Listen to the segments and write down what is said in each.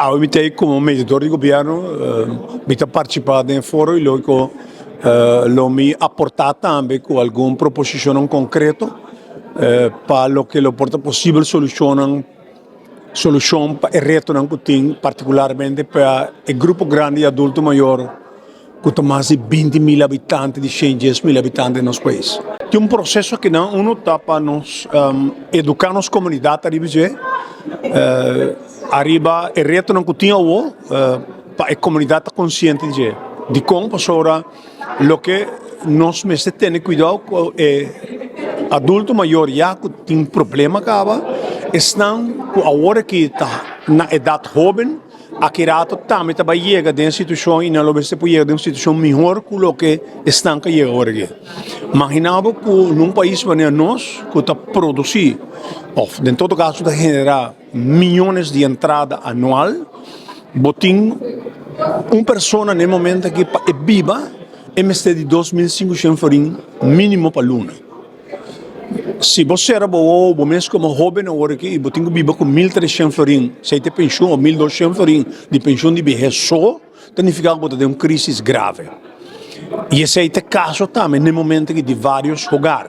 Awe mi ta ei komo mediador di gobièrnu, mi ta partisipá den e foro i lógiko lo mi aportá tambe ku algun proposishonnan konkreto pa loke lo por ta posibel solushonnan, solushon pa e retonan ku tin partikularmente pa e grupo grandi di adulto mayor. Ku ta mas di 20.000 habitante di 110.000 habitante den nos pais. Tin un proseso akinan, uno ta pa nos eduká nos komunidat ariba dje, ariba e retonan ku tin awo pa e komunidat ta konsiente di dje. Dikon? Pasobra loke nos mester tene kuidou ku e adulto mayor ya ku tin problema kaba, esnan ku awor aki ta na edat hoben, Aki rato tambe ta bai yega den situashon i nan lo mester por yega den un situashon mihor ku loke esnan ka yega awor aki. Magina bo ku na un pais manera nos ku ta produsí òf den todo kaso ta generá miyones di entrada anual, bo tin un persona na e momento aki pa e biba e mester di 2500 florin mínimo pa luna. Si bo sera bo wowo bo mes komo hoben awor aki i bo tin ku biba ku 1300 florin esei ta e penshun òf 1200 florin di penshun di bihes so, ta nifiká ku bo ta den un krisis grave. I esei ta e kaso tambe na e momento aki di vários hogar.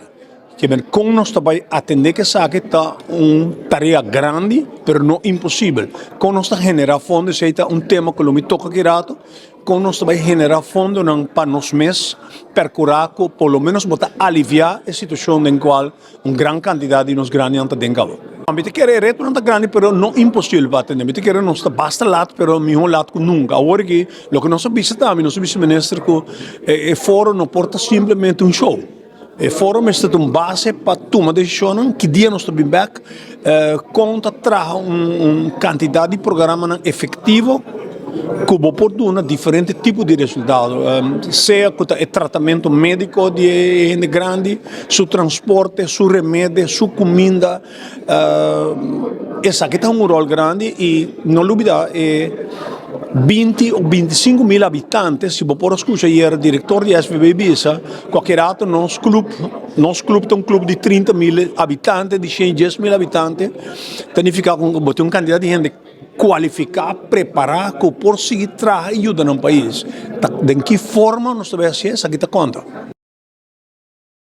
Kiben kon nos ta bai atendé ku esaki ta un tarea grandi pero no imposibel. Kon nos ta generá fondo esei ta un tema ku lo mi toka aki rato. Kon nos ta bai generá fondonan pa nos mes perkurá ku por lo ménos bo ta aliviá e situashon den kual un gran kantidat di nos grandinan ta den kaba? Mi ta kere e retonan ta grandi pero no imposibel pa atendé. Mi ta kere nos ta basta lat pero mihó lat ku nunka. Awor aki loke nos a bisa tambe, nos a bisa minister ku e foro no por ta simplemente un show. E foro mester ta un base pa tuma desishonnan, ki dia nos ta bin bek, kon ta traha un kantidat di programanan efektivo ku bo por duna diferente tipo di resultado, sea ku ta e tratamentu médiko di e hende grandi, su transporte, su remede, su kuminda. Esaki ta un rol grandi i no lubida e 20 o 25 mil habitante, si bo por a skucha ayer direktor di SVB bisa ku aki rato nos klup, nos klup ta un klup di 30 mil habitante, di 110 mil habitante, ta nifiká ku bo tin un kantidat di hende kualifiká, prepará ku por sigui traha i yuda nan pais. Ta den ki forma nos ta bai hasié esaki ta konta.